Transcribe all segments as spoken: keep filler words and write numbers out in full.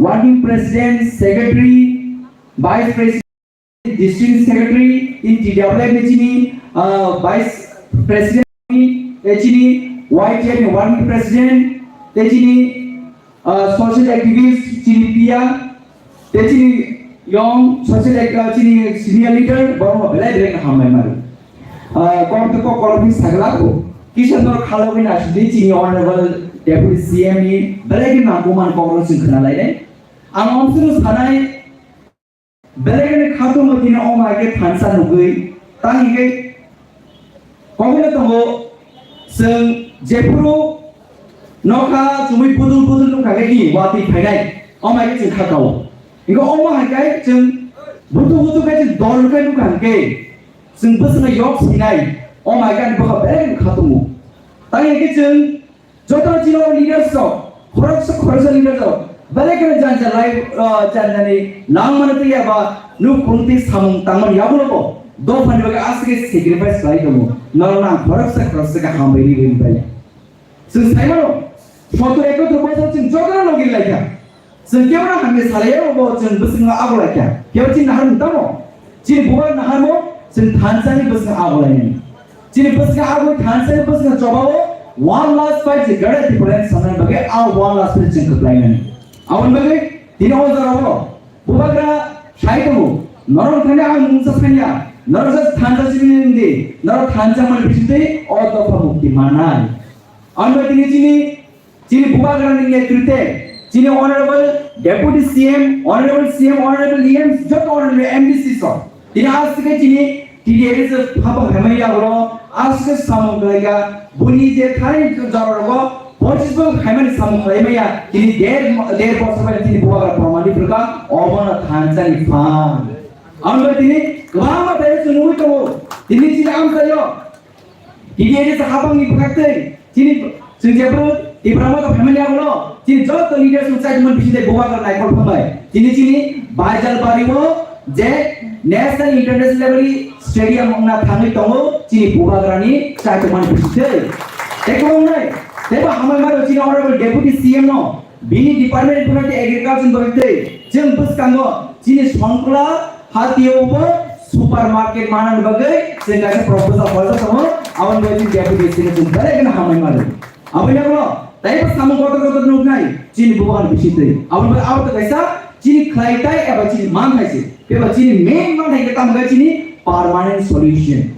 Working President, Secretary, Vice President, District Secretary in T W F ni chini, ah, Vice President ni, eh, chini Y T F ni Working President, tei chini, ah, social activist chini P R, tei chini young social act-, ah, chini senior leader, borok no belai belai no hambai mari. Ah, kok to kok kolok ni sagla ko, kisa no khalo ni asidi chini Honorable Deputy C M ni belai ni nangkukmani kok no chwng khna lai nai. Ang omsoro sanai, belai kheno khatung o tini o mai khe thansa nugwi, tang hingkhe kokno tongo, chwng jephuru nokha chumui budul budul nukha khe i watwi phainai, o mai khe chwng kha kao. Hingkhe omo hai khe chwng butu butu khe chwng dol khe nukha hingkhe chwng bwswkno yok sinai, o mai khe ani bwkha belai kheno khatungo. Tang hingkhe chwng Joto chini o leaders rok, khoroksa khoroksa leaders rok, belai kheno janja lai, ah, janjani nangmani twi eba nukhung twi samung tangmani yagulo bo dophani bagwi aswk khe sacrifice khlai tongo. Norok nang khoroksa khoroksa khe hambai ri bai. Chwng sai mano, sottor ekottor bosor chwng jotono logi lai kha. Chwng kebono hamya salai ya, obo chwng bwswkno abo lai kha. Kebo chini nahar mung tamo? Chini bubar naharmo chwng thansa ni bwswkno abo lai nani. Chini bwswkno abo thansa ni bwswkno chobao one last fight je gada difference sanani bagwi a one last fight chwng kwplai nani. Aboni bagwi tini o jora o bubagra sai tongo. Norok thani ang mungsa sanya. Norok just thansa simi di. Norok thansa man bisitwi o dopha mukti manai. Ang bai tini chini, chini bubagrani netrite, chini Honorable Deputy C M, Honorable C M, Honorable E M, joto Honorable M D C so. Tini aswk khe chini T D A se phapa khaimani yagulo, aswk khe samung khlaika, buni je thani jora rogo, pochis bo khaimani samung khlaimaya, tini der, der bosor bai tini bubagra pramani phirka, obono thansa ni phan. Ang bai tini kwbangma tei chwng nugwi tongo, tini chini amchaio, T D A ni hapang ni bwkhak tei chini chwng jephru Tipra Motha phaimani yagulo chini joto leaders rok chaitumani bising tei bubagra naikol phambai. Tini chini Baijalbari o je national international level ni stadium wngna thangwi tongo chini bubagra ni chaitumani bising tei. Tei kwbang nai tei bo hambai mano chini honorable deputy C M no bini department ni phano tei agriculture ni bagwi tei chwng bwskango chini Sonkla Hatio bo supermarket manani bagwi chwng kaisa proposal hojak tongo, aboni bagwi chwng deputy sini chwng belai kheno hambai mano. Aboni yagulo taibo samung kotor kotor nuknai chini bubagrani bising twi. Aboni bagwi abo to kaisa chini khlai tai eba chini manthai se. Eba chini main manthai khe tamo khe chini permanent solution.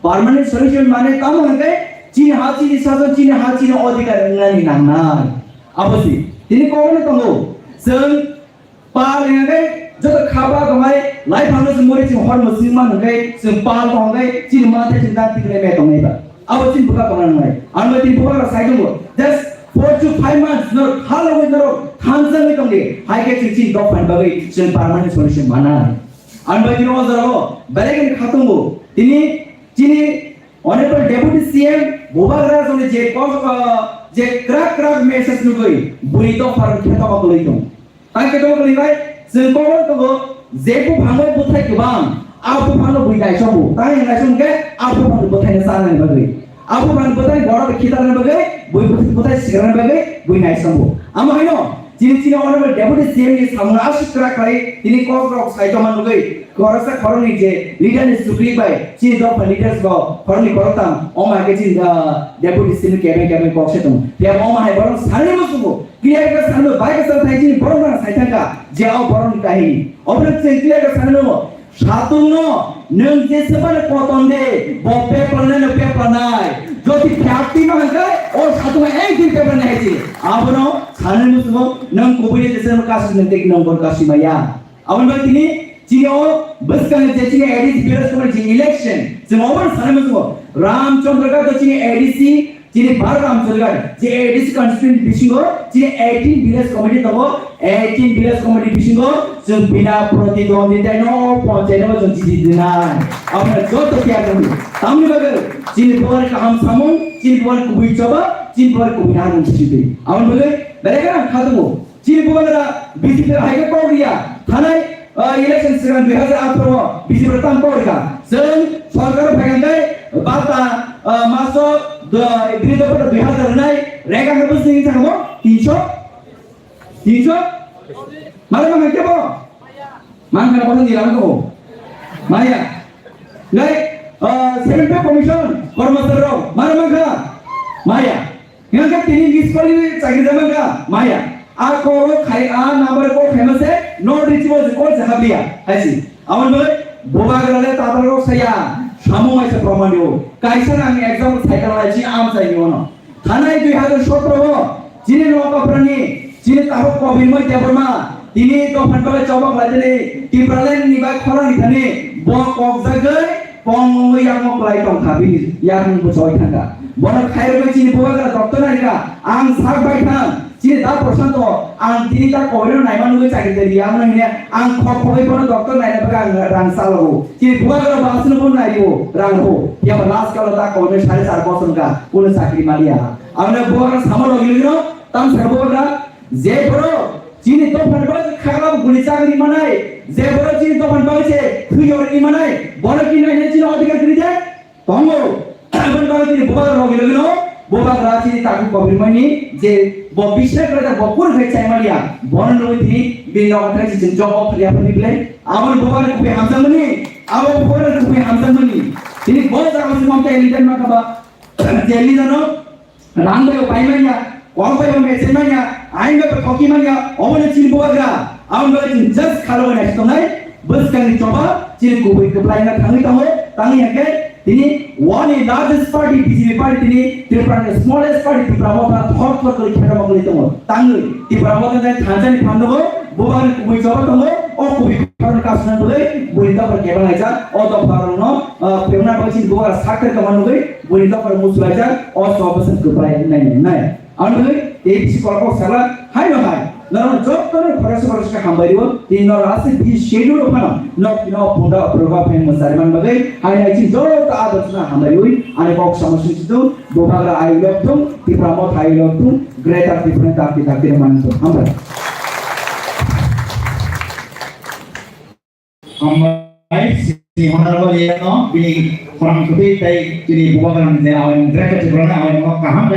Permanent solution mane tamo hwnkhe chini ha chini sason chini ha chini odhikar wngnani nangnai. Abo si tini kokno tongo chwng Pal hingkhe joto khaba tongnai, laiphangno se muri chwng hor mwswng man hwnkhe chwng pal tong hwnkhe chini manthai chwng dan tikhlai me tongnai ba. Abo chini bwkha tongna nangnai. Ang bai tini bwkha rok sai tongo. Just four to five months norok khalogwi norok thansa wngwi tongdi. Hai khe chwng chini dophani bagwi chwng permanent solution manai. Ang bai tini o jora o belai khe kha tongo. Tini chini Honorable Deputy C M Bubagra songni je kok, ah, je krak krak message nugwi bui dophani khe tongma kwlwi tong. Tang khe tongma kwlwi bai, chwng kokno tongo, je buphango bwthai kwbang, a buphangno bui naisongo. Tang naisong khe a buphangni bwthaino chanani bagwi. A buphangni bwthai borok khitarni bagwi, bui bwthai sikarni bagwi bui naisongo. Amo haino, chini chini honorable deputy C M ni samungno aswk kwrak khlai, tini kok rok sai tongma nugwi, khoroksa khoroknwi je leader ni chukli bai, chini dopha leaders bo khoroknwi khoroktham, omo hai khe chini, ah, deputy C M ni kebeng kebeng kok se tongo. Phiya bo omo hai borok sanwi muchungo. Clear khe sanwi bai khe sa thai chini borok no sai thangkha je o borok ni kahini. Obo no chwng clear khe sanwi nango. Satung no nwng je sebani koton de bo pepla nai no pepla nai. Jodi khakti no hwnkhe o satung ek din pepla nai hai chini. Abono sanwi muchungo nwng kubui ni jesa no kasi nwng tei nwng bor kasi maya. Aboni bagwi tini chini o bwskang je chini A D C village committee chini election chwng obo sanwi muchungo Ramchandra Ghat chini A D C chini bar Ramchandra Ghat je A D C constituency bisingo chini eighteen village committee tongo, eighteen village committee bisingo chwng bina pratidwonditai no panchayat no chwng chini dinai. Aboni joto kiyar nangdi. Tamni bagwi chini bubagrani kaham samung, chini bubagrani kubui choba, chini bubagrani kubui naharmung sidi. Aboni bagwi belai kheno kha tongo. Chini bubagra B J P hai khe kok riya. Thanai, ah, election swkang dui hazar atharo o B J P rok tamo kok rikha. Chwng sorkar o phaikha hwnkhe bata, ah, maso do-, bini dopha dui hazar rwnai, rega hwnkhe bwswk hwnwi thangmo? Tinso? Tinso? Mare mangkha kebo? Mangkha na bothani lang ko. Maya. Ngai, ah, seven pay commission, kormosari rok. Mare mangkha? Maya. Hingke tini miss call ni chakri da mangkha? Maya. A call o khai, a number call khai mase, not reachable se call se habliya. Haisi. Amon bai, boba grale tatar rok saya. Samo mai se proman yo. Kaisa ang example cycle lai chi am sai ni ono. Thanai dui hazar sotro o, chini Nokaprani, chini Tahuk Kobir Moi Debbarma, tini dophan bagwi chobok laijani, Tipraland ni bai khorang ni thani, bo kokjagwi, pong wngwi yakmo kwlai tongkha, bini yakung bwchoi thangkha. Bono khairogwi chini bubagra doctor nairwkha, ang sak bai thang, chini da Prashanto, ang tini ta Kobirno naima nugwi chakri tei riya wngmani hwnwi, ang khok khogwi bono doctor naina bagwi ang rang chalogo. Chini bubagra bo aswkno bono nairio, rang rwo. Phiya ba last kalo ta Kobirno sare char bosor wngkha, kuno chakri maliya. Ang no bubagra samo logi logi no, tam saka bubagra, je borok chini dophani bagwi khagla guli chagri manai, je borok chini dophani bagwi se thwi yorwi manai, borok ki nai chini odhikar kwrwi de? Tongo. Aboni bagwi chini bubagra logi logi no, bubagra chini takhuk Kobir Moi ni je bo bisna kwrwi bo pur khai chai maliya, bono nugwi tini bini nogo thai chini job of ya phani ble. Aboni bubagra kubui hamjakmani, abo bubagra kubui hamjakmani. Tini bo jaga si mamta leader ma khaba, je leader no, rang bai pai manya, kok bai mechai manya, ain bai thoki manya, obo no chini bubagra, aboni bagwi chini just khalo nai tongnai, bwskang ni choba, chini kubui kwplai na thangwi tongo, tangwi hake, tini one largest party, B J P party, tini Tripura ni smallest party, Tipra Motha thok thok kori khera mokli tongo, tangwi, Tipra Motha ni thansa ni phandago, bubagra ni kubui choba tongo, o kubui khorang kasna bwlai, bui dophar kebang aisa, o dophar no, ah, pemna bagwi chini bubagra sakre tongma nugwi, Boni dophar muchulaijak, o chobosong kwplai wngnai nai. Ang nugwi, tei bisi kolok kok sakla, hai no hai. Norok joto no khoroksa khoroksa khe hambai rwo, tini norok aswk bisi schedule rok phano, nok no punda program phai mwsari man bagwi, hai hai chini joto ador suna hambai rwi, ani kok samo sung situ, bubagra ayuk lok thung, Tipra Motha ayuk lok thung, Greater Tipraland dakti dakti rw man thung. Hambai. Hambai, si honorable A M no, bini khorang kwtwi tei chini bubagrani je awai mung Greater Tipraland awai mung kaham bai